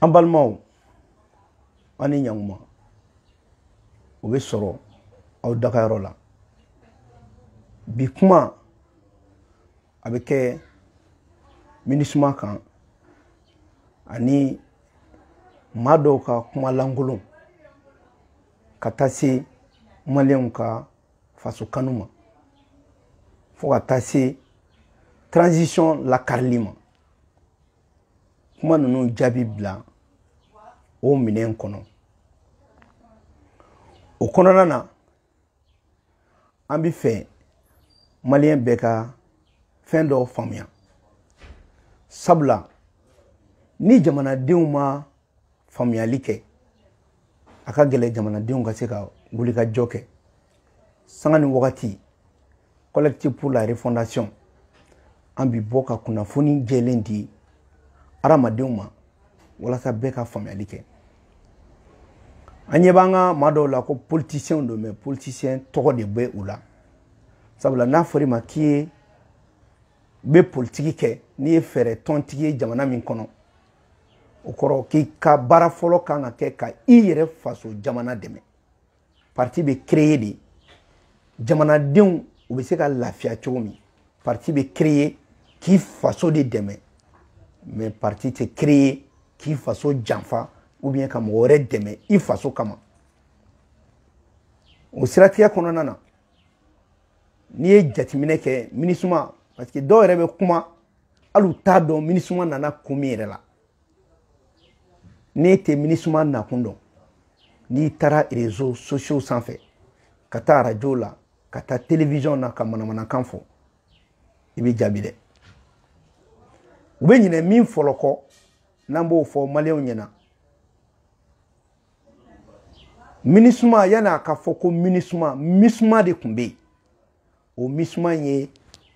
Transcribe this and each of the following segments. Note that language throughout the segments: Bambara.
An balimaw, an ni ɲankuma, o bɛ sɔrɔ aw dagayɔrɔ la. Bi kuma a bɛ kɛ MINUSMA kan ani maa dɔw ka kuma lankolon ka taa se maliyɛnw ka faso kanu ma, fo ka taa se transition lakarili ma. Kuma ninnu jaabi bila o minɛn kɔnɔ. O kɔnɔna na, an bɛ fɛ maliyɛn bɛɛ ka fɛn dɔw faamuya, sabula ni jamanadenw ma faamuyali kɛ, a ka gɛlɛn jamanadenw ka se ka wulikajɔ kɛ. Sanga ni wagati, Collectif pour la refondation, an bi bɔ ka kunnafoni jɛlen di hadamadenw ma walasa bɛɛ ka faamuyali kɛ. An ɲɛ b'an ka maa dɔw la ko politiciens don, mais politicien tɔgɔ de bɛ u la. Sabula n'a fɔra i ma k'i ye bɛ politiki kɛ, n'i ye fɛɛrɛ tɔntigi ye jamana min kɔnɔ, o kɔrɔ k'i ka baara fɔlɔ kan ka kɛ ka i yɛrɛ faso jamana dɛmɛ. Parti bɛ créer de jamanadenw u bɛ se ka lafiya cogo min. Parti bɛ créer k'i faso de dɛmɛ, mais parti tɛ créer k'i faso janfa ou bien ka mɔgɔ wɛrɛ dɛmɛ i faso kama. O siratigɛ kɔnɔna na, n'i ye jateminɛ kɛ MINUSMA, parce que dɔw yɛrɛ bɛ kuma hali u t'a dɔn MINUSMA nana kun min yɛrɛ la. N'e tɛ MINUSMA nakun dɔn, n'i taara réseaux sociaux sanfɛ, ka taa radio la, ka taa télévision na, ka manamanakan fɔ, i bɛ jaabi dɛ. U bɛ ɲinɛ min fɔlɔ kɔ, n'an b'o fɔ maliyɛnw ɲɛna, MINUSMA, yanni a ka fɔ ko MINUSMA, MISMA de tun bɛ yen. O MISMA ye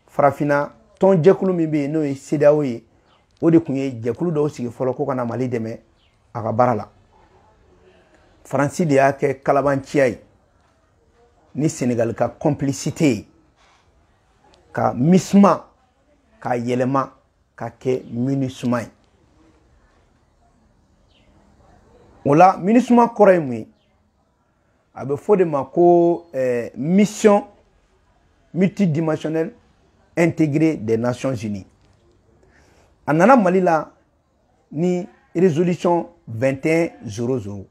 farafinna tɔnjɛkulu min bɛ yen, n'o ye CEDEAO ye, o de tun ye jɛkulu dɔw sigi fɔlɔ ko ka na Mali dɛmɛ a ka baara la. Faransi de y'a kɛ kalabanciya ye ni Senegali ka complicité ye ka MISMA k'a yɛlɛma ka kɛ MINUSMA ye. O la MINUSMA kɔrɔ ye mun ye? A bɛ fɔ de ma ko mission multidimensionnelle intégrée des Nations Unies. A nana Mali la ni résolution 2100.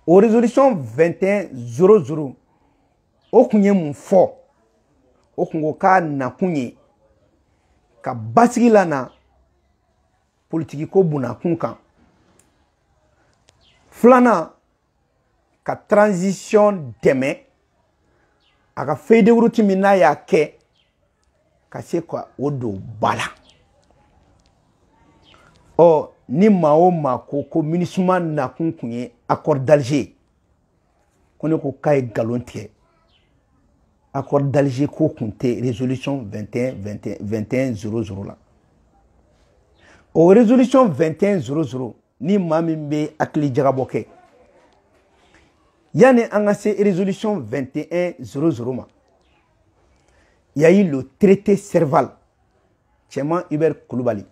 O résolution 2100, o kun ye mun fɔ? O kun ko k'a nakun ye ka basigi lana politiki ko bunakun kan. Filanan, ka transition dɛmɛ a ka feuille de route min n'a y'a kɛ ka se ka o don ba la. Ɔ ni maa o maa ko ko MINUSMA nakun kun ye accord d'Alger, ko ne ko k'a ye nkalon tigɛ. Accord d'Alger ko kun tɛ résolution 21 00 la. O résolution 2100, ni maa min bɛ hakili jagabɔ kɛ, yanni an ka se résolution 2100 ma, il y a eu le traité Serval. Cɛman Hubert Coulibaly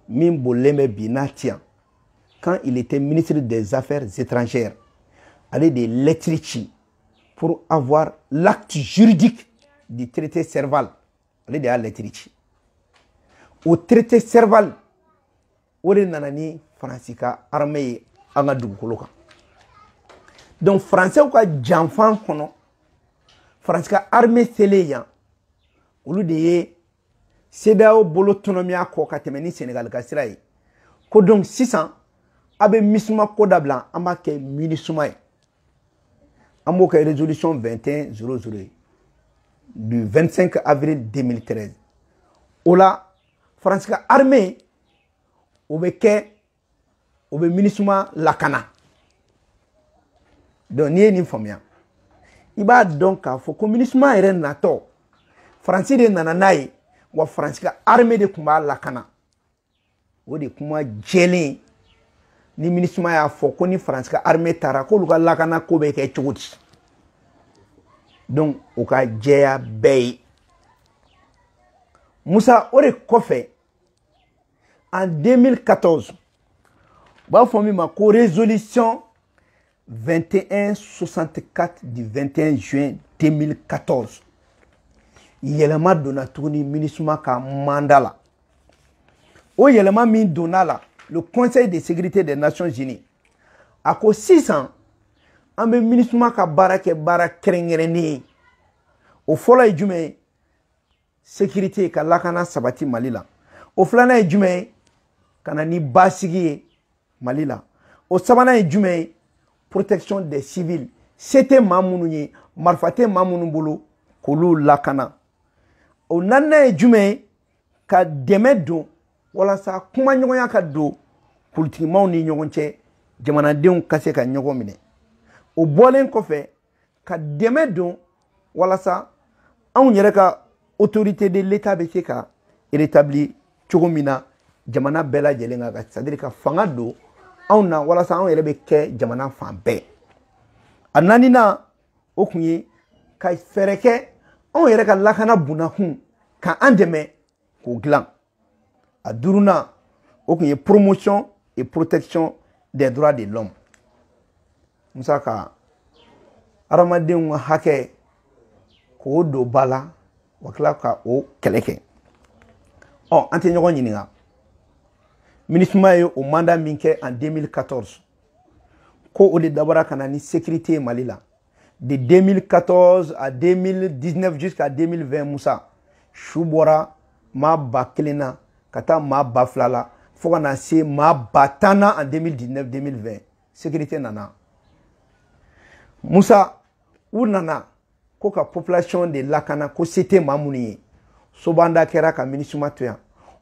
min bolilen bɛ bi n'a ti yan, quand il était ministre des Affaires étrangères, ale de ye lettre ci pour avoir l'acte juridique du traité Serval. Ale de y'a lettre ci. O traité Serval, o de nana ni Faransi ka armée ye an ka dugukolo kan. Donc Français ka janfan kɔnɔ, Faransi ka armée selen yan, olu de ye CEDEAO bolo tɔnɔmiya kɔ ka tɛmɛ ni Senegali ka sira ye. Ko donc sisan a bɛ MISMA ko dabila, an b'a kɛ MINUSMA ye. An b'o kɛ résolution 2100 ye du 25 avril 2013. O la Faransi ka armée, o bɛ kɛ, o bɛ MINUSMA lakana. Donc n'i ye nin faamuya, i b'a dɔn k'a fɔ ko MINUSMA yɛrɛ natɔ, Faransi de nana n'a ye, wa Faransi ka armée de tun b'a lakana. O de kuma jɛlen ni MINUSMA y'a fɔ ko ni Faransi ka armée taara, k'olu ka lakana ko bɛ kɛ cogo di? Donc o ka jɛya bɛɛ ye. Musa, o de kɔfɛ, en 2014, U b'a fɔ min ma ko résolution 2164 du 21 juin 2014. Yɛlɛma donna tuguni MINUSMA ka mandat la. O yɛlɛma min donna la, le Conseil de sécurité des Nations Unies a ko sisan an bɛ MINUSMA ka baara kɛ baara kɛrɛnkɛrɛnnen ye. O fɔlɔ ye jumɛn ye? Sécurité, ka lakana sabati Mali la. O filanan ye jumɛn ye? Ka na ni basigi ye Mali la. O sabanan ye jumɛn ye? Protection des civils, se tɛ maa minnu ye, marifa tɛ maa minnu bolo, k'olu lakana. O naaninan ye jumɛn ye? Ka dɛmɛ don walasa kumaɲɔgɔnya ka don politikimaw ni ɲɔgɔn cɛ, jamanadenw ka se ka ɲɔgɔn minɛ. O bɔlen kɔfɛ, ka dɛmɛ don walasa anw yɛrɛ ka autorité de l'État bɛ se ka rétablir cogo min na jamana bɛɛ lajɛlen kan, c'est à dire ka fanga don anw na walasa anw yɛrɛ bɛ kɛ jamana fan bɛɛ. A naaninan, o kun ye ka fɛɛrɛ kɛ anw yɛrɛ ka lakana bunakun ka an dɛmɛ k'o dilan. A duurunan, o kun ye promotion et protection des droits de l'homme. Musa, ka hadamadenw ka hakɛ k'o don ba la, wa tila ka o kɛlɛ kɛ. Ɔ, an tɛ ɲɔgɔn ɲininka, MINUSMA ye o mandat min kɛ en 2014, ko o de dabɔra ka na ni sécurité ye Mali la de 2014 à 2019 jusqu'à 2020. Musa, su bɔra maa 1000 na ka taa maa 2000 la, fo ka na se maa 10 000 na en 2019 2020. Sécurité nana, Musa. U nana ko ka population de lakana, ko se tɛ maa minnu ye. Sobanda kɛra ka MINUSMA to yan,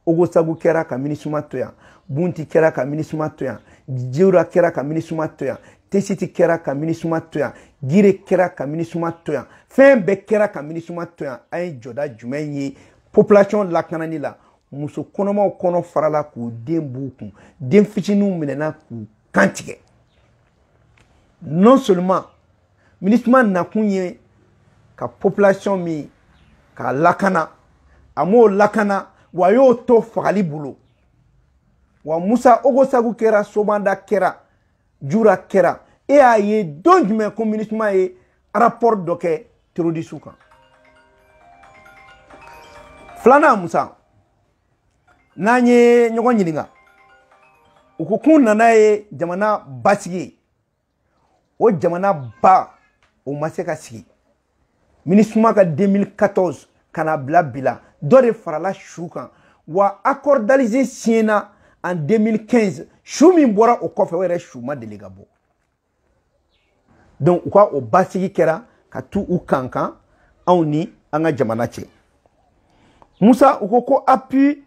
Ogosagu kɛra ka MINUSMA to yan, Bunti kɛra ka MINUSMA to yan, Jewura kɛra ka MINUSMA to yan, Tesiti kɛra ka MINUSMA to yan, Gire kɛra ka MINUSMA to yan, fɛn bɛɛ kɛra ka MINUSMA to yan. An ye jɔda jumɛn ye population lakanani la? Muso kɔnɔmaw kɔnɔ farala k'u den b'u kun, den fitininw minɛna k'u kan tigɛ. Non seulement MINUSMA nakun ye ka population min k'a lakana, a m'o lakana, wa a y'o to fagali bolo. Wa Musa, Ogosagu kɛra, Sobanda kɛra, Jura kɛra, e y'a ye don jumɛn ko MINUSMA ye rapport dɔ kɛ terroriste kan? Filanan, Musa, n'an ye ɲɔgɔn ɲininka, u ko k'u nana ye jamana basigi ye. O jamana ba, o ma se ka sigi. MINUSMA ka 2014 ka na bila bi la, dɔ de farala su kan. Wa accord d'Alger signéna en 2015, su min bɔra o kɔfɛ, o yɛrɛ su ma deli ka bɔ. Donc u ka o basigi kɛra ka tu u kan kan anw ni an ka jamana cɛ. Musa, u ko ko appui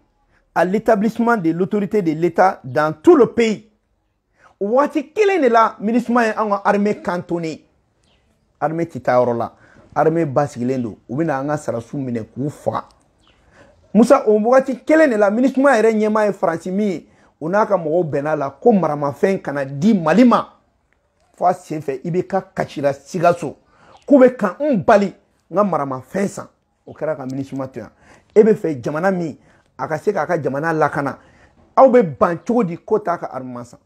à l'établissement de l'autorité de l'État dans tout le pays. O waati kelen de la, MINUSMA ye an ka armée cantonné. Armée ti taa yɔrɔ la, armée basigilen don, u bɛna an ka sarasiw minɛ k'u faga. Musa, o wagati kelen de la, MINUSMA yɛrɛ ɲɛmaa ye Faransi min ye, o n'a ka mɔgɔw bɛnna la ko maramafɛn kana di Mali ma. Fo a senfɛ, i bɛ ka kasira Sikaso k'u bɛ ka n bali n ka maramafɛn san. O kɛra ka MINUSMA to yan. E bɛ fɛ jamana min a ka se k'a ka jamana lakana, aw bɛ ban cogo di ko t'a ka armement san?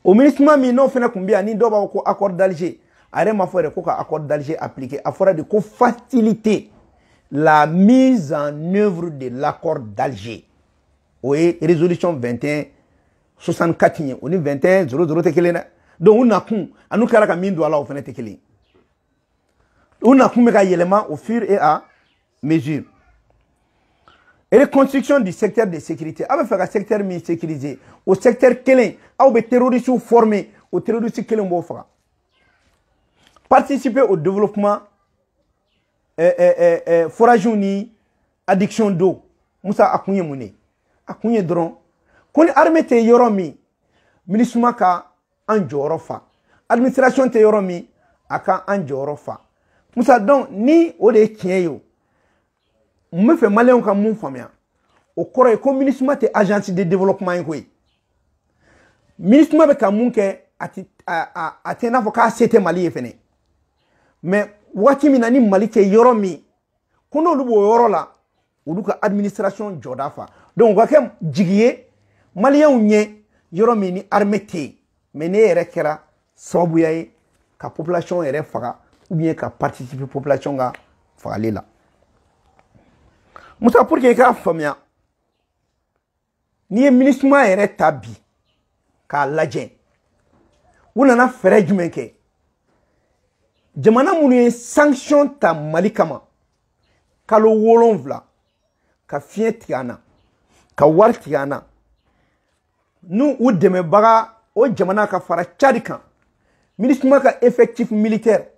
O MINUSMA min n'o fana tun bɛ yan, ni dɔw b'a fɔ ko accord d'Alger, a yɛrɛ ma fɔ yɛrɛ ko ka accord d'Alger appliquer. A fɔra de ko faciliter la mise en œuvre de l'accord d'Alger. O ye résolution 21 64 ye, o ni 21 00 tɛ kelen dɛ. Donc u nakun ani u kɛra ka min don a la, o fana tɛ kelen. U nakun bɛ ka yɛlɛma au fur et à mesure. Reconstruction du secteur de sécurité, aw bɛ fɛ ka secteur min sécuriser, o secteur kelen aw bɛ terroristes former, o terroriste kelen b'o faga. Participer au développement forage ni adduction d'eau. Musa, a kun ye mun ye? A kun ye dɔrɔn ko ni armée tɛ yɔrɔ min, MINUSMA ka an jɔyɔrɔ fa, administration tɛ yɔrɔ min, a ka an jɔyɔrɔ fa. Musa, donc ni o de ye tiɲɛ ye, o n bɛ fɛ maliyɛnw ka mun faamuya? O kɔrɔ ye ko MINUSMA tɛ agence de développement ye koyi. MINUSMA bɛ ka mun kɛ, a ti a tɛ i n'a fɔ k'a se tɛ Mali ye fɛnɛ. Mais waati min na ni Mali tɛ yɔrɔ min, ko n'olu b'o yɔrɔ la, olu ka administration jɔda fa. Donc o ka kɛ jigi ye maliyɛnw ɲɛ. yɔrɔ min ni armée tɛ yen, mais ne yɛrɛ kɛra sababuya ye ka population yɛrɛ faga ou bien ka participer population ka fagali la. Musa, pour que i k'a faamuya, n'i ye MINUSMA yɛrɛ ta bi k'a lajɛ, u nana fɛɛrɛ jumɛn kɛ? Jamana minnu ye sanction ta Mali kama kalo 7, ka fiɲɛ tigɛ an na, ka wari tigɛ an na, n'u u dɛmɛbaga o jamana ka fara Tchad kan, MINUSMA ka effectif militaire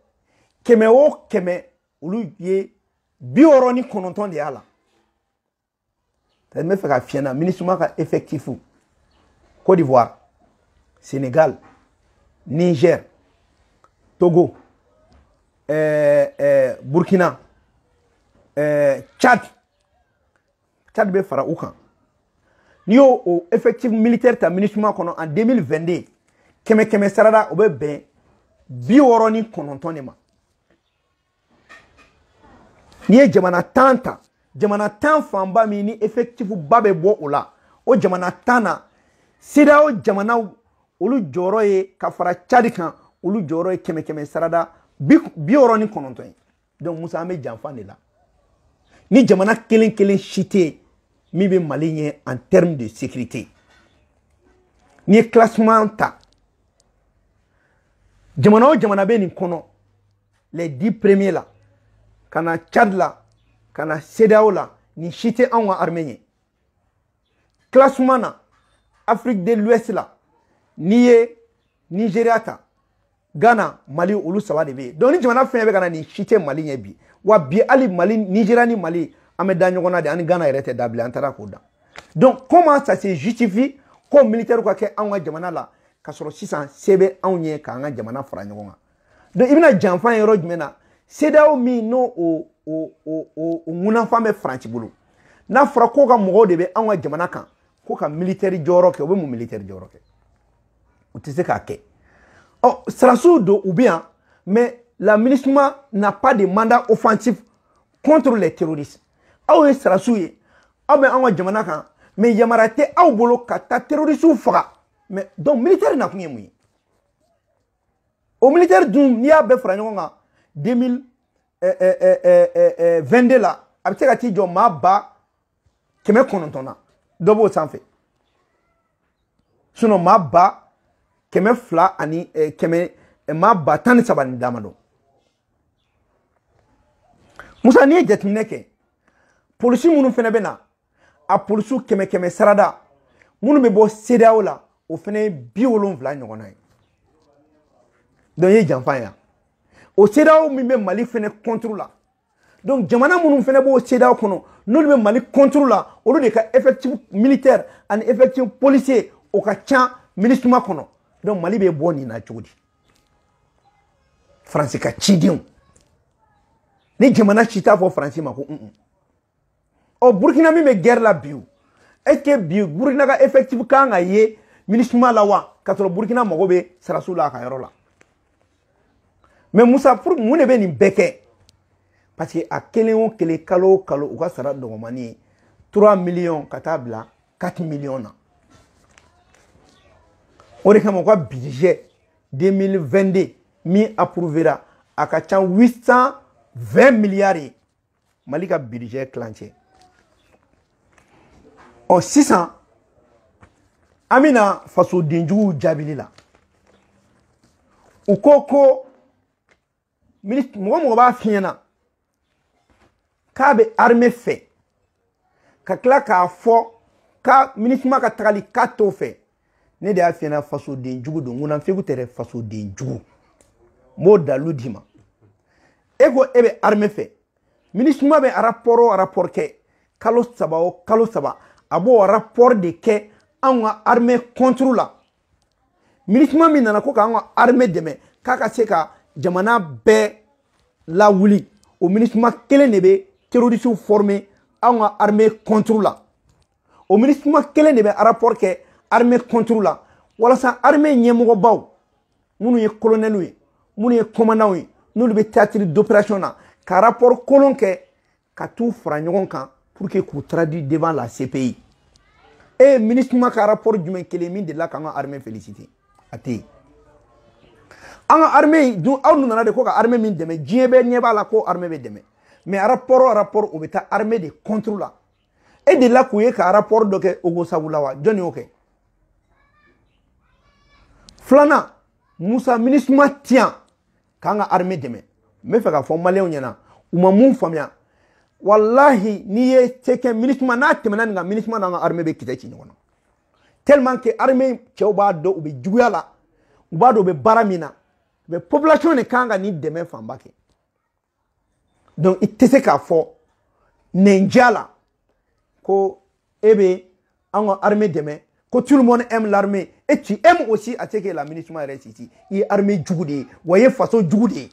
100 o 100, olu ye 69 de y'a la. N bɛ fɛ ka fiyɛ na, MINUSMA ka effectif, Côte d'Ivoire, Sénégal, Niger, Togo, Burkina, Tchad, Tchad bɛ fara u kan. N'i y'o o effectif militaire ta MINUSMA kɔnɔ en 2022, 100 100 sarada, o bɛ bɛn 69 de ma. N'i ye jamana 10 ta, jamana 10 fanba min ni effectif ba bɛ bɔ o la, o jamana 10 na, CEDEAO jamanaw olu jɔyɔrɔ ye, ka fara Tchad kan, olu jɔyɔrɔ ye 100 100 sarada 69 ye. Donc Musa, an bɛ janfa de la. Ni jamana kelen kelen si tɛ yen min bɛ Mali ɲɛ en termes de sécurité. N'i ye classement ta, jamana o jamana bɛ nin kɔnɔ, les 10 premiers la, ka na Tchad la, ka na CEDEAO la, nin si tɛ anw ka armée ɲɛ. Classement na, Afrique de l'Ouest la, n'i ye Nigéria ta, Ghana, Mali, olu saba de bɛ yen. Donc ni jamana fɛn bɛ ka na, nin si tɛ Mali ɲɛ bi. Wa bi hali Mali, Nigéria ni Mali, an bɛ da ɲɔgɔn na de, an ni Ghana yɛrɛ tɛ da bilen, an taara k'o da. Donc comment ça se justifie ko militaire ka kɛ anw ka jamana la, ka sɔrɔ sisan se bɛ anw ye k'an ka jamana fara ɲɔgɔn kan? Donc i bɛna janfa ye yɔrɔ jumɛn na? CEDEAO min n'o o ŋunafan bɛ Faransi bolo, n'a fɔra k'o ka mɔgɔw de bɛ anw ka jamana kan, ko ka militaire jɔyɔrɔ kɛ, u bɛ mun militaire jɔyɔrɔ kɛ? U tɛ se k'a kɛ. Ɔ sɔrɔdasiw don, u bɛ yan, mais la MINUSMA n'a pas de mandat offensif contre les terroristes. Aw ye sɔrɔdasiw ye, aw bɛ anw ka jamana kan, mais yamaruya tɛ aw bolo ka taa terroristes faga. Mais donc militaire nakun ye mun ye? O militaire dun, n'i y'a bɛɛ fara ɲɔgɔn kan, 2022 la, a bɛ se ka t'i jɔ maa 900,000 na, dɔ b'o sanfɛ. Sinon maa 200,000 ani kɛmɛ, maa 13,000 ni damadɔ. Musa, n'i ye jateminɛ kɛ, polisi minnu fana bɛ na, a polisiw 100 100 sarada minnu bɛ bɔ CEDEAO la, o fana ye 70 ɲɔgɔnna ye. Donc i ye janfa ye o CEDEAO min bɛ Mali fana contre la. Donc jamana minnu fana b'o CEDEAO kɔnɔ, n'olu bɛ Mali contre la, olu de ka effectif militaire ani effectif policier o ka ca MINUSMA kɔnɔ. Donc Mali bɛ bɔ nin na cogo di? Faransi ka cidenw ni jamana si t'a fɔ Faransi ma ko un. Ɔ Burukina min bɛ guerre la bi, o est ce que bi Burukina ka effectif kan ka ye MINUSMA la wa, k'a sɔrɔ Burukina mago bɛ sɔrɔdasiw la a ka yɔrɔ la? Mais Musa, pour mun de bɛ nin bɛɛ kɛ? Parce que a kelen o kelen, kalo o kalo, u ka sara dɔgɔmani ye 3 millions ka taa bila 4 millions na. O de kama u ka budget 2022 min approuvera, a ka ca 820 milliards ye, Mali ka budget tilancɛ. Ɔ sisan an bɛna fasodenjuguw jaabili la. U ko ko mɔgɔ mɔgɔ b'a f'i ɲɛna k'a bɛ armée fɛ, ka tila k'a fɔ k'a MINUSMA ka tagali k'a t'o fɛ, ne de y'a f'i ɲɛna, fasoden jugu don. Ŋunanfegu tɛ dɛ, fasoden jugu. N b'o dalu d'i ma. E ko e bɛ armée fɛ, MINUSMA bɛ rapport o rapport kɛ kalo 3 o kalo 3, a b'o rapport de kɛ anw ka armée contre la. MINUSMA min nana ko k'an ka armée dɛmɛ k'a ka se ka jamana bɛɛ lawuli, o MINUSMA kelen de bɛ terroristes former anw ka armée contre la. O MINUSMA kelen de bɛ rapport kɛ armée contre la, walasa armée ɲɛmɔgɔbaw minnu ye colonels ye, minnu ye commandants ye, n'olu bɛ théâtre d'opération na, ka rapport kolon kɛ ka t'u fara ɲɔgɔn kan pour que k'u traduire devant la CPI. E ye MINUSMA ka rapport jumɛn kelen min delila k'an ka armée féliciter? A tɛ yen. An ka armée dun, aw nana de ko ka armée min dɛmɛ, diɲɛ bɛɛ ɲɛ b'a la ko armée bɛ dɛmɛ, mais rapport o rapport, o bɛ taa armée de contre la. E delila k'u ye ka rapport dɔ kɛ Ogosagu la wa? Jɔn y'o kɛ? Filanan, Musa, MINUSMA ti yan k'an ka armée dɛmɛ. N bɛ fɛ k'a fɔ maliyɛnw ɲɛna, u ma mun faamuya. Walahi, n'i ye se kɛ MINUSMA n'a tɛmɛna nin kan, MINUSMA n'an ka armée bɛ kisɛ ci ɲɔgɔn na, tellement que armée cɛw b'a dɔn u bɛ juguya la, u b'a dɔn u bɛ baara min na, mais population de kan ka nin dɛmɛ fanba kɛ. Donc i tɛ se k'a fɔ nɛndiya la ko e bɛ an ka armée dɛmɛ, ko tout le monde aime l'armée et tu aimes aussi à ce que la MINUSMA reste ici. I ye armée jugu de ye wa, i ye faso jugu de ye,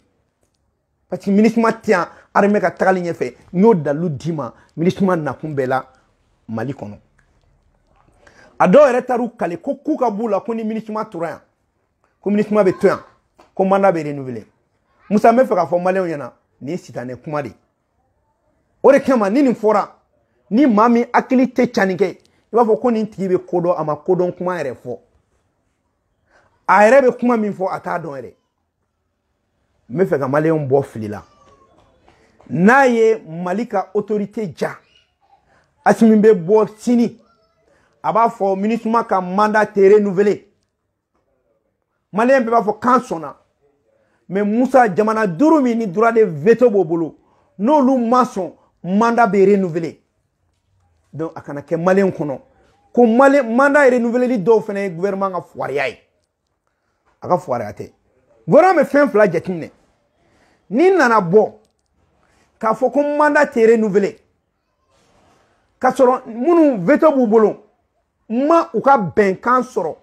parce que MINUSMA tɛ yan armée ka tagali ɲɛfɛ. N y'o dalilu d'i ma. MINUSMA nakun bɛɛ la Mali kɔnɔ, a dɔw yɛrɛ taar'u kale ko k'u ka b'u la, ko ni MINUSMA tora yan, ko MINUSMA bɛ to yan, ko mandat bɛ renouveler. Musa, n bɛ fɛ k'a fɔ maliyɛnw ɲɛna, nin ye sitanɛ kuma de ye. O de kama, ni nin fɔra, ni maa min hakili tɛ cani kɛ, i b'a fɔ ko nin tigi bɛ ko dɔn. A ma ko dɔn kuma yɛrɛ fɔ, a yɛrɛ bɛ kuma min fɔ, a t'a dɔn yɛrɛ. N bɛ fɛ ka maliyɛnw bɔ fili la. N'a ye Mali ka autorité ja, Asimi bɛ bɔ sini, a b'a fɔ MINUSMA ka mandat tɛ renouveler, maliyɛn bɛɛ b'a fɔ k'an sɔnna. Mais Musa, jamana duuru min ni droit de veto b'o bolo, n'olu ma sɔn, mandat bɛ renouveler. Donc a kana kɛ maliyɛn kɔnɔ ko mandat renouveler dɔw fana ye gouvernement ka fugariya ye. A ka fugariya tɛ. Gouvernement bɛ fɛn fila jateminɛ. N'i nana bɔ k'a fɔ ko mandat tɛ renouveler, k'a sɔrɔ minnu veto b'u bolo ma u ka bɛnkan sɔrɔ,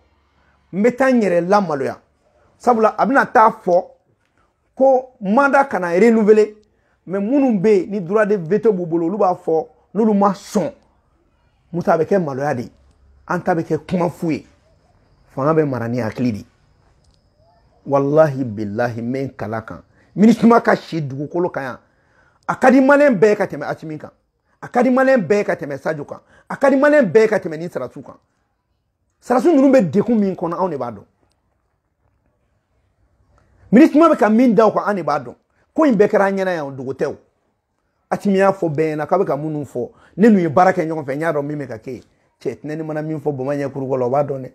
n bɛ taa n yɛrɛ lamaloya, sabula a bɛna taa fɔ ko mandat kana renouveler, mais minnu bɛ yen ni droit de veto b'u bolo, olu b'a fɔ n'olu ma sɔn. Musa, a bɛ kɛ maloya de ye, an ta bɛ kɛ kuma fu ye. Fanga bɛ mara ni hakili de ye. Walahi bilahi, n bɛ n kala kan, MINUSMA ka si dugukolo kan yan, a ka di maliyɛn bɛɛ ye ka tɛmɛ Asimi kan, a ka di maliyɛn bɛɛ ye ka tɛmɛ Sadio kan, a ka di maliyɛn bɛɛ ye ka tɛmɛ nin sarasiw kan. Sarasiw ninnu bɛ degun min kɔnɔ, anw de b'a dɔn. MINUSMA bɛ ka min da o kan, an de b'a dɔn. Ko in bɛɛ kɛra an ɲɛna yan, dogo tɛ o. Asimi y'a fɔ bɛɛ ɲɛna k'a bɛ ka minnu fɔ, ne n'u ye baara kɛ ɲɔgɔn fɛ, n y'a dɔn min bɛ ka kɛ yen. Cɛ tɛnɛni mana min fɔ bama ɲɛ kurukɔ la, o b'a dɔn dɛ.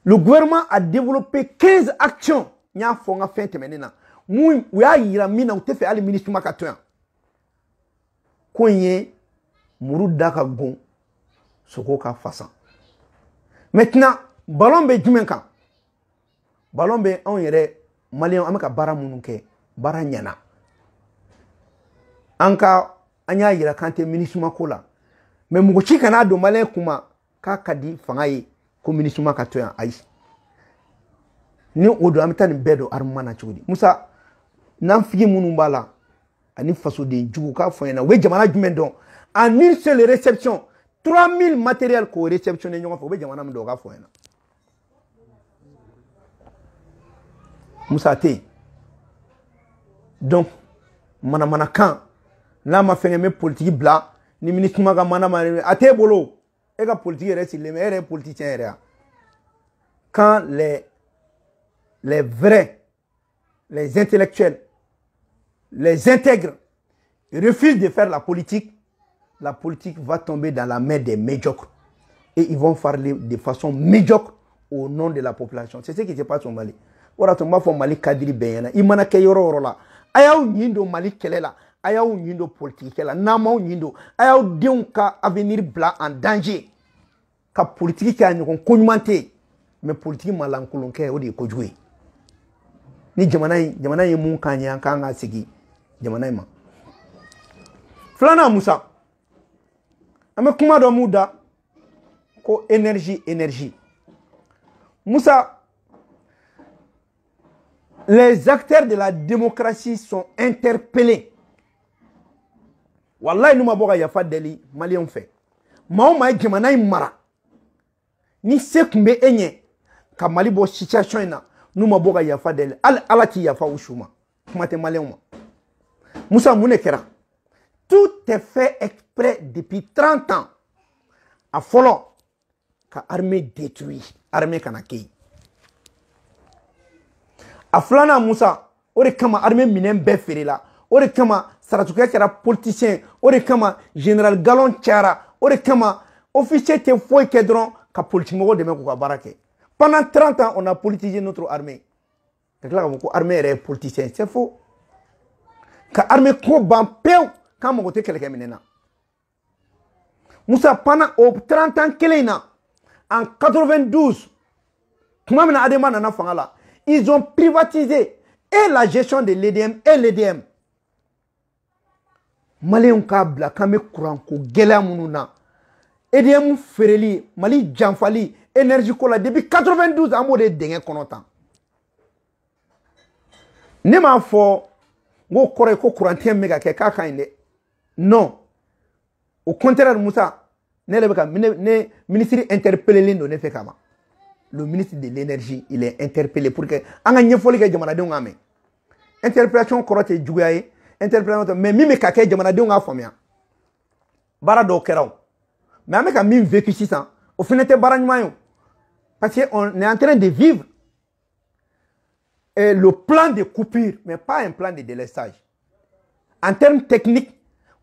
Le gouvernement a développé 15 actions. N y'a fɔ n ka fɛn tɛmɛnen na, mun u y'a yira min na, u tɛ fɛ hali MINUSMA ka to yan. Ko in ye muru da ka gon, sogo ka fasa. Maintenant, ballon bɛ jumɛn kan? Ballon bɛ anw yɛrɛ maliyɛnw, an bɛ ka baara minnu kɛ, baara ɲɛna. An ka an y'a yira k'an tɛ MINUSMA ko la, mais mɔgɔ si kan'a don maliyɛn kuma k'a ka di fanga ye ko MINUSMA ka to yan. Ayi, ni o don, an bɛ taa nin bɛɛ don armement na cogo di? Musa, n'an figi minnu b'a la ani fasoden jugu, k'a fɔ ɲɛna u bɛ jamana jumɛn dɔn? En une seule réception, 3000 matériel k'o réceptionner ɲɔgɔn fɛ, u bɛ jamana min dɔn, o k'a fɔ ɲɛna. Musa, a tɛ yen. Donc manamanakan n'a ma fɛn kɛ, n bɛ politiki bila ni MINUSMA ka mana ma, a t'e bolo. E ka politiki yɛrɛ sigilen bɛ, e yɛrɛ ye politicien yɛrɛ ya. Quand les vrais, les intellectuels, les intègres refusent de faire la politique, la politique va tomber dans la main des médiocres. Et ils vont parler de façon médiocre au nom de la population. C'est ce qui se passe au Mali. O de y'a to n b'a fɔ Mali cadre bɛɛ ɲɛna, i mana kɛ yɔrɔ o yɔrɔ la, a y'aw ɲin don Mali kɛlɛ la, a y'aw ɲin don politique kɛ la. N'aw m'aw ɲin don, a y'aw denw ka avenir bila en danger. Ka politique kɛ, a ɲɔgɔn ko ɲuman tɛ yen, mais politique malankolon kɛ, o de ye kojugu ye. Ni jamana in, jamana ye mun k'an ye, an k'an ka segin jamana in ma. Filanan, Musa, an bɛ kuma dɔ mun da ko énergie, énergie. Musa, les acteurs de la démocratie sont interpellés. Wallahi, n'u ma bɔ ka yafa deli maliyɛnw fɛ, maa o maa ye jamana in mara, ni se tun bɛ e ɲɛ ka Mali bɔ situation in na, n'u ma bɔ ka yafa deli, hali Ala t'i yafa u su ma, kuma tɛ maliyɛnw ma. Musa, mun de kɛra? Tout est fait exprès depuis 30 ans. A fɔlɔ, ka armée détruire, armée kana kɛ yen. A filanan, Musa, o de kama armée minɛn bɛɛ feerela, o de kama saratukɛ kɛra politicien, o de kama général galon cayara, o de kama officier tɛ foyi kɛ dɔrɔn ka politique mɔgɔw dɛmɛ k'u ka baara kɛ. Pendant 30 ans, on a politisé notre armée. Ka tila k'a fɔ ko armée yɛrɛ ye politicien, c'est faux. Ka armée ko ban pewu, k'an mago tɛ kɛlɛkɛminɛn na. Musa, pendant o 30 ans kelen in na, en 92, tuma min na ADEMA nana fanga la, ils ont privatisé et la gestion de l'EDM et l'EDM. Maliyɛnw k'a bila k'an bɛ kuranko gɛlɛya minnu na, EDM feereli, Mali janfali énergie ko la depuis 92, an b'o de dingɛ kɔnɔ tan. Ne m'a fɔ n k'o kɔrɔ ye ko kurantigɛ min bɛ ka kɛ k'a ka ɲi dɛ. Non, au contraire, Musa, ne yɛrɛ bɛ ka ne ministre interpellé don ne fɛ ka ban. Le ministre de l'Énergie, il est interpellé pour que an ka ɲɛfɔli kɛ, jamanadenw k'a mɛn. Interpellation kɔrɔ tɛ juguya ye, interpellation tɛ, mais min bɛ ka kɛ, jamanadenw k'a faamuya. Baara dɔw kɛra o, mais an bɛ ka min vécu sisan, o fana tɛ baara ɲuman ye o, parce que on est en train de vivre le plan de coupure, mais pas un plan de délestage. En termes techniques,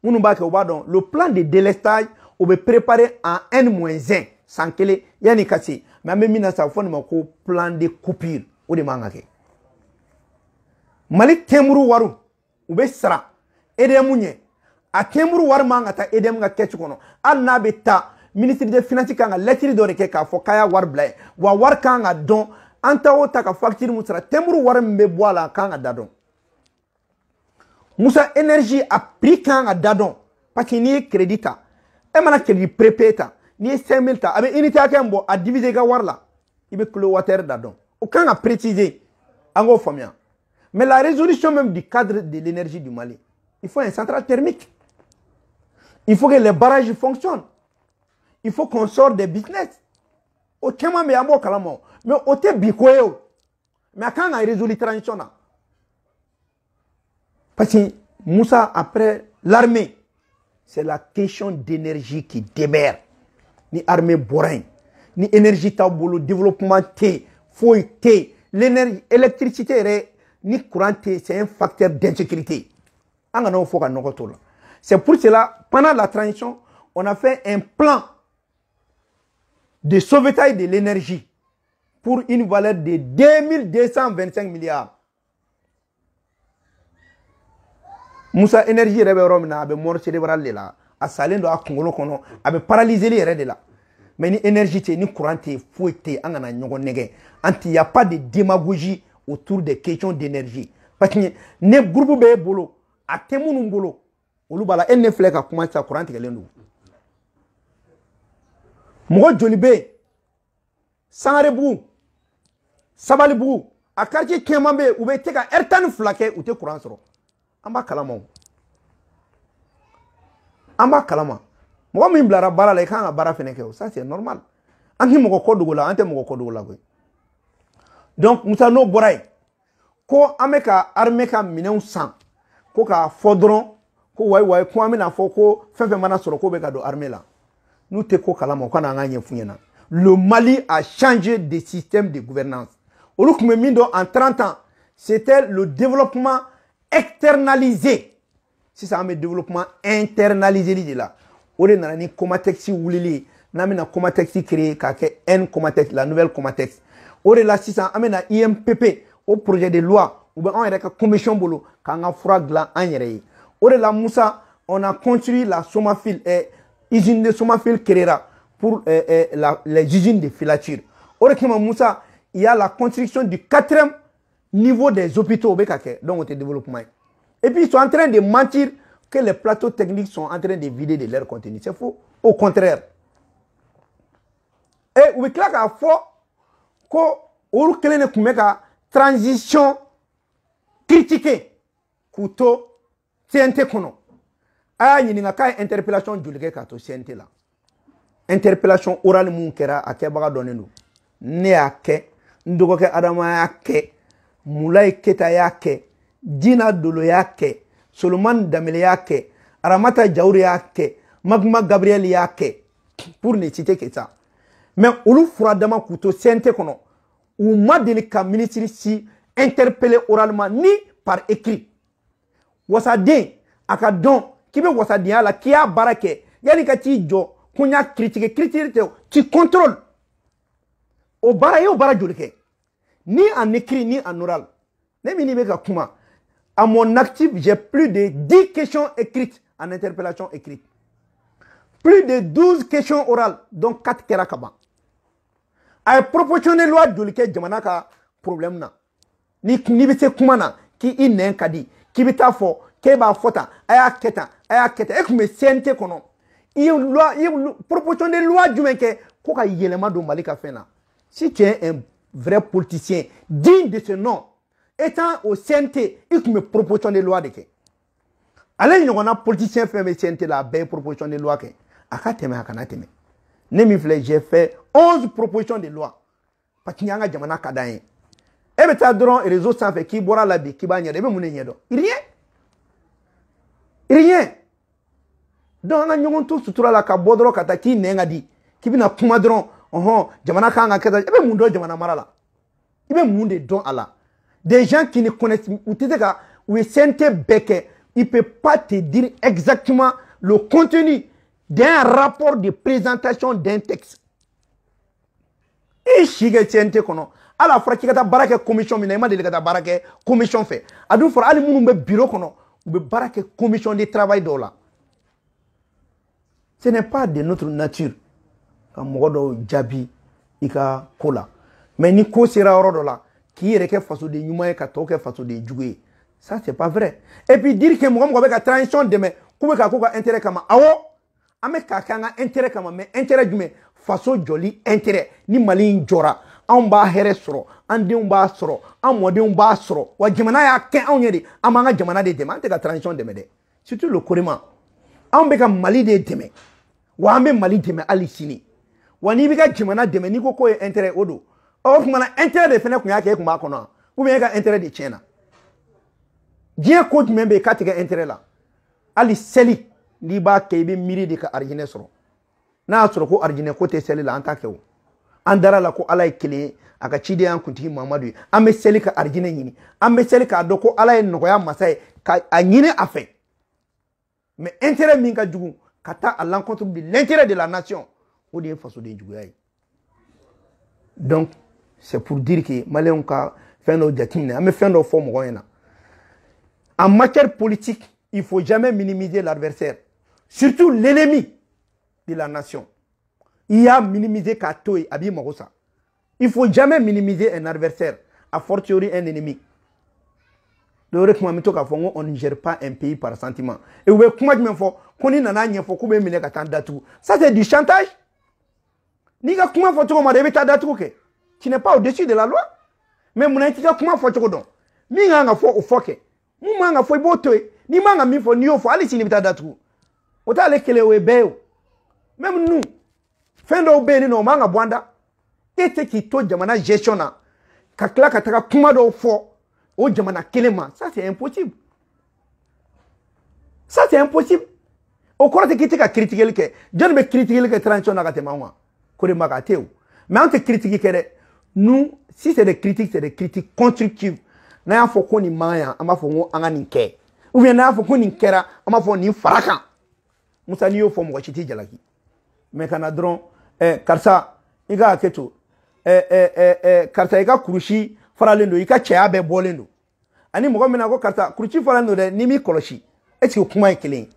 minnu b'a kɛ, u b'a dɔn, le plan de délestage, o bɛ préparer en N-1, san kelen yanni ka se. Mais an bɛ min na sisan, a bɛ fɔ nin ma ko plan de coupure. O de man ka kɛ. Mali timbre wariw, u bɛ sara EDM ɲɛ. A timbre wari man ka taa EDM ka kɛci kɔnɔ. Hali n'a bɛ taa, ministre des Finances kan ka lettre dɔ de kɛ k'a fɔ k'a y'a wari bila yen. Wa wari kan ka dɔn, an ta o ta ka facture mun sara, timbre wari min bɛ bɔ a la, a kan ka da dɔn. Musa, énergie a prix kan ka da dɔn, parce que n'i ye crédit ta, e mana crédit prépayé ta, n'i ye 5000 ta, a bɛ unité hakɛ min bɔ, a diviser i ka wari la, i bɛ kilowattheure da dɔn. O kan ka préciser, an k'o faamuya. Mais la résolution même du cadre de l'énergie du Mali, il faut un central thermique, il faut que les barrages fonctionnent, il faut qu'on sorte des business. O caman bɛ yen, an b'o kalama o, mais o tɛ bi ko ye o, mais a kan ka résoudre transition na. Parce que Moussa, après l'armée, c'est la question d'énergie qui demeure. Ni armée bɔra yen, ni énergie t'aw bolo, développement tɛ yen, foyi tɛ yen. L'énergie, électricité yɛrɛ, ni courant tɛ yen, c'est un facteur d'insécurité. An kana o fɔ ka nɔgɔ t'o la. C'est pour cela, pendant la transition, on a fait un plan de sauvetage de l'énergie pour une valeur de 2225 milliards. Musa, énergie yɛrɛ bɛ yɔrɔ min na, a bɛ mort cérébrale de la, a salen don a kunkolo kɔnɔ, a bɛ paralyseli yɛrɛ de la. Mais ni énergie tɛ yen, ni courant tɛ yen, foyi tɛ yen. An kana ɲɔgɔn nɛgɛ, an tɛ, y a pas de démagogie autour des questions d'énergie, parce que ne groupe bɛ e bolo, a tɛ minnu bolo, olu b'a la. E ne filɛ ka kuma sisan, courant tigɛlen don. Mɔgɔ joli bɛ yen Sangarebugu, Sabalibugu, a quartier caman bɛ yen, u bɛ se ka heure 12 kɛ, u tɛ courant sɔrɔ. An b'a kalama o, an b'a kalama. Mɔgɔ min bilara baara la, i kan ka baara fɛnɛ kɛ o, ça c'est normal. An tɛ mɔgɔ kɔ dogo la, an tɛ mɔgɔ kɔ dogo la koyi. Donc Musa, n'o bɔra yen, ko an bɛ ka armée ka minɛnw san, ko k'a fɔ dɔrɔn ko wayi wayi, ko an bɛna fɔ ko fɛn fɛn mana sɔrɔ, ko bɛ ka don armée la. N'u tɛ ko kalama, u ka na an ka ɲɛf'u ɲɛna. Le Mali a changé de système de gouvernance. Olu tun bɛ min dɔn en 30 ans, c'était le développement externalisé. Sisan an bɛ développement internalisé de la. O de nana ni Comatex wulili ye, n'an bɛna Comatex créer k'a kɛ N Comatex, la nouvelle Comatex. O de la sisan an bɛna IMPP, o projet de loi, u bɛ anw yɛrɛ ka commission bolo k'an ka fura dilan an yɛrɛ ye. O de la, Musa, on a construit la Somafil, usine de Somafil créera pour les usines de filature. O de kama, Musa, il y a la construction du 4e niveau des hôpitaux au BKK, donc au développement. Et puis ils sont en train de mentir que les plateaux techniques sont en train de vider de leur contenu. C'est faux. Au contraire. Et u bɛ tila k'a fɔ ko olu kelen de tun bɛ ka transition critiquer k'u to CNT kɔnɔ. A y'a ɲininka k'a ye interpellation joli kɛ k'a to CNT la. Interpellation orale mun kɛra, a kɛbaga dɔnnen don. Ne y'a kɛ, n dɔgɔkɛ Adama y'a kɛ, Mulayi Keta y'a kɛ, Dina Dolo y'a kɛ, Solomani Danbele y'a kɛ, Aramata Jawuri y'a kɛ, Maguma Gabriel y'a kɛ. Pour ne citer que ça. Mais olu furadama k'u to CNT kɔnɔ, u ma deli ka ministre si interpeller oralement ni par écrit. Wasaden a ka dɔn k'i bɛ wasadenya la, k'i y'a baara kɛ, yanni ka t'i jɔ ko n y'a critiquer, critiquer tɛ, tu contrôles. O baara i y'o baara joli kɛ? Ni en écrit ni en oral. Ne min bɛ ka kuma, à mon actif, j'ai plus de 10 questions écrites en interpellation écrite. Plus de 12 questions orales, dont 4 kɛra ka ban. A ye proposition de loi joli kɛ jamana ka problème na? Ni n'i bɛ se kuma na, k'i i nɛn ka di, k'i bɛ taa fɔ k'e b'a fɔ tan, a y'a kɛ tan, a y'a kɛ tan. E tun bɛ CNT kɔnɔ, i ye loi, i ye proposition de loi jumɛn kɛ ko ka yɛlɛma don Mali ka fɛn na? Si tu es un vrai politicien digne de ce nom, étant au CNT, i tun bɛ proposition de loi de kɛ. Ale ɲɔgɔnna politicien fɛn bɛ CNT la, a bɛɛ ye proposition de loi kɛ. A ka tɛmɛ, a kana tɛmɛ. Ne min filɛ, j'ai fait 11 propositions de loi parce que an ka jamana ka d'an ye. E bɛ taa dɔrɔn réseau sanfɛ k'i bɔra la bi k'i b'a ɲɛdɔn, i bɛ mun de ɲɛdɔn? Rien, rien. Donc an ka ɲɔgɔn to sutura la ka bɔ dɔrɔn ka taa k'i nɛn ka di, k'i bɛna kuma dɔrɔn, ɔhɔn, jamana kan ka kɛ tan. I bɛ mun dɔn jamana mara la? I bɛ mun de dɔn a la? Des gens qui ne connaissent, u tɛ se ka, u ye CNT bɛɛ kɛ, il peut pas te dire exactement le contenu d'un rapport de présentation d'un texte. I si kɛ CNT kɔnɔ, hali a fɔra k'i ka taa baara kɛ commission min na, i ma deli ka taa baara kɛ commission fɛ. A dun fɔra hali minnu bɛ bureau kɔnɔ, u bɛ baara kɛ commission de travail dɔw la. Ce n'est pas de notre nature ka mɔgɔ dɔw jaabi i ka ko la, mais ni ko sera yɔrɔ dɔ la, k'i yɛrɛ kɛ fasoden ɲuman ye ka tɔw kɛ fasoden jugu ye, ça c'est pas vrai. Et puis dire que mɔgɔ mɔgɔ bɛ ka transition dɛmɛ k'u bɛ k'a k'u ka intérêt kama, awɔ, an bɛ k'a kɛ an ka intérêt kama, mais intérêt jumɛn? Faso jɔli intérêt. Ni Mali in jɔra, anw b'a hɛrɛ sɔrɔ, an denw b'a sɔrɔ, an mɔdenw b'a sɔrɔ. Wa jamana y'a kɛ anw ye de, an b'an ka jamana de dɛmɛ, an tɛ ka transition dɛmɛ dɛ. Surtout le Korema, anw bɛ ka Mali de dɛmɛ, wa an bɛ Mali dɛmɛ hali sini. Wa n'i bɛ ka jamana dɛmɛ, n'i ko k'o ye intérêt, o don. Ɔ, o tuma na intérêt de fana tun y'a kɛ e tun b'a kɔnɔ wa? Ou bien e ka intérêt de tiɲɛna? Diɲɛ ko jumɛn bɛ yen k'a tɛ kɛ intérêt la? Hali seli, n'i b'a kɛ, i bɛ miiri de ka arijinɛ sɔrɔ. N'a y'a sɔrɔ ko arijinɛ ko tɛ seli la, an t'a kɛ o. An dara la ko Ala ye kelen ye, a ka ciden y'an kuntigi Mamadu ye. An bɛ seli ka arijinɛ ɲini, an bɛ seli k'a dɔn ko Ala ye nɔgɔya masa ye, ka a ɲini a fɛ. Mais intérêt min ka jugu ka taa à l'encontre de l'intérêt de la nation, o de ye fasoden juguya ye. Donc c'est pour dire que Maliyɛnw ka fɛn dɔw jateminɛ, an bɛ fɛn dɔw fɔ mɔgɔw ɲɛna. En matière politique, il faut jamais minimiser l'adversaire, surtout l'ennemi de la nation. I y'a minimiser k'a to yen, a b'i mago sa. Il faut jamais minimiser un adversaire, a fortiori un ennemi. O de kuma, an bɛ to k'a fɔ n ko on ne gère pas un pays par sentiment. Et u bɛ kuma jumɛn fɔ? Ko ni nana ɲɛfɔ k'u bɛ minɛ ka taa datugu. Ça c'est du chantage. N'i ka kuma fɔ cogo ma dɛ, i bɛ taa datugu kɛ. Tu n'es pas au-dessus de la loi. Mais munna i t'i ka kuma fɔ cogo dɔn? Min kan ka fɔ, o fɔ kɛ. Mun man ka fɔ, i b'o to yen. N'i man ka min fɔ, n'i y'o fɔ, hali sini i bɛ taa datugu. O t'ale kelen, o ye bɛɛ ye o. Même nous, fɛn dɔw bɛ yen nɔ, o man ka bɔ an da. E tɛ k'i to jamana gestion na ka tila ka taga kuma dɔw fɔ o jamana kelen ma, ça c'est impossible, ça c'est impossible. O kɔrɔ tɛ k'i tɛ ka critiquer kɛ. Jɔnni bɛ critiquer kɛ transition na ka tɛmɛ anw kan? Korema a tɛ o. Mais an tɛ critique kɛ dɛ. Nous, si c'est des critiques, c'est des critiques constructives. N'an y'a fɔ ko nin man yan, an b'a fɔ ko an ka nin kɛ, ou bien n'an y'a fɔ ko nin kɛra, an b'a fɔ nin fara kan. Musa, n'i y'o fɔ, mɔgɔ si t'i jalaki. Mais ka na dɔrɔn, ɛ, karisa, i ka hakɛ to, ɛ ɛ ɛ karisa, i ka kurusi faralen don, i ka cɛya bɛɛ bɔlen don, ani mɔgɔ min na ko karisa kurusi faralen don dɛ, n'i m'i kɔlɔsi, est ce que kuma ye kelen ye?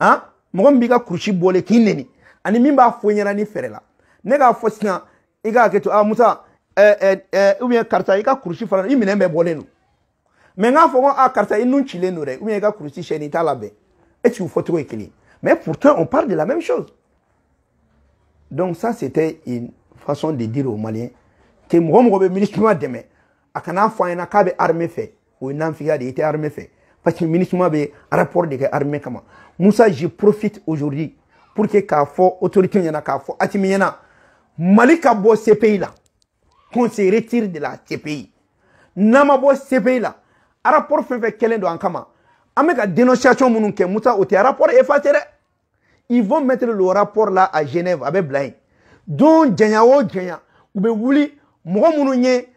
Han, mɔgɔ min b'i ka kurusi bɔlen k'i neni, ani min b'a fɔ i ɲɛna ni fɛɛrɛ la. Ne k'a fɔ sisan, i ka hakɛ to, ah Musa, ɛ ɛ ɛ ou bien karisa, i ka kurusi faralen, i minɛn bɛɛ bɔlen don. Mais n k'a fɔ ko ah karisa, i nun cilen don dɛ, ou bien i ka kurusi sɛni, i t'a labɛn, est ce que o fɔcogo ye kelen ye? Mais pourtant on parle de la même chose. Donc ça, c'était une façon de dire aux Maliens que mɔgɔ mɔgɔ bɛ MINUSMA dɛmɛ, a kana fɔ an ɲɛna k'a bɛ armée fɛ, o ye nanfigiya de ye. I tɛ armée fɛ, parce que MINUSMA bɛ rapport de kɛ armée kama. Musa, je profite aujourd'hui pour que k'a fɔ autorité ɲɛna, k'a fɔ Assimi ɲɛna, Mali ka bɔ CPI la, qu'on se retire de la CPI. N'an ma bɔ CPI la, rapport fɛn fɛn kɛlen don an kama, an bɛ ka dénonciation minnu kɛ, Musa, o tɛ rapport effacé dɛ. Ils vont mettre le rapport là à Genève a bɛ bila yen. Don janya o janya, u bɛ wuli mɔgɔ minnu ye,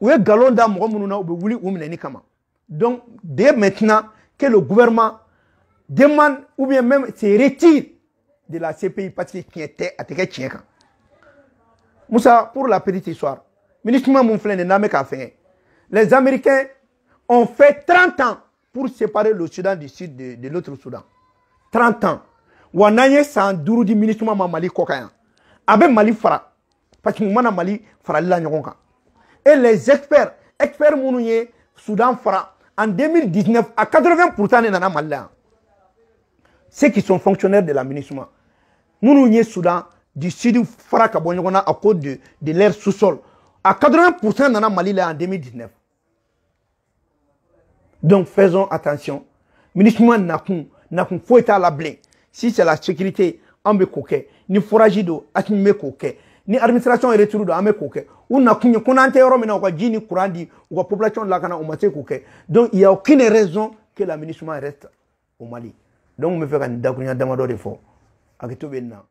u ye nkalon da mɔgɔ minnu na, u bɛ wuli u minɛni kama. Donc dès maintenant que le gouvernement demande ou bien même se retire de la CPI, parce que tiɲɛ tɛ, a tɛ kɛ tiɲɛ kan. Moussa, pour la petite histoire, MINUSMA mun filɛ nin ye n'an bɛ k'a fɛngɛ, les Américains ont fait 30 ans pour séparer le Soudan du Sud de l'autre Soudan. 30 ans. Wa n'an ye san 5 di MINUSMA ma Mali kɔ kan yan, a bɛ Mali fara, parce que u mana Mali farali la ɲɔgɔn kan. Et les experts, experts minnu ye Soudan fara en 2019, à 80% de nana Mali la yan. Ceux qui sont fonctionnaires de la MINUSMA, minnu ye Soudan du Sud fara ka bɔ ɲɔgɔn na à cause de leur sous-sol, à 80% nana Mali la en 2019. Donc faisons attention. MINUSMA nakun, nakun foyi t'a la bilen. Si c'est la sécurité, an bɛ k'o kɛ. Ni forage don, Assimi bɛ k'o kɛ. Ni administration retour don, an bɛ k'o kɛ. U nakun ye ko n'an tɛ yɔrɔ min na, u ka ji ni courant di, u ka population lakana, u ma se k'o kɛ. Donc il y a aucune raison que la MINUSMA reste au Mali. Donc n bɛ fɛ ka nin dakuruɲa damadɔ de fɔ. Hakɛto bɛ nin na.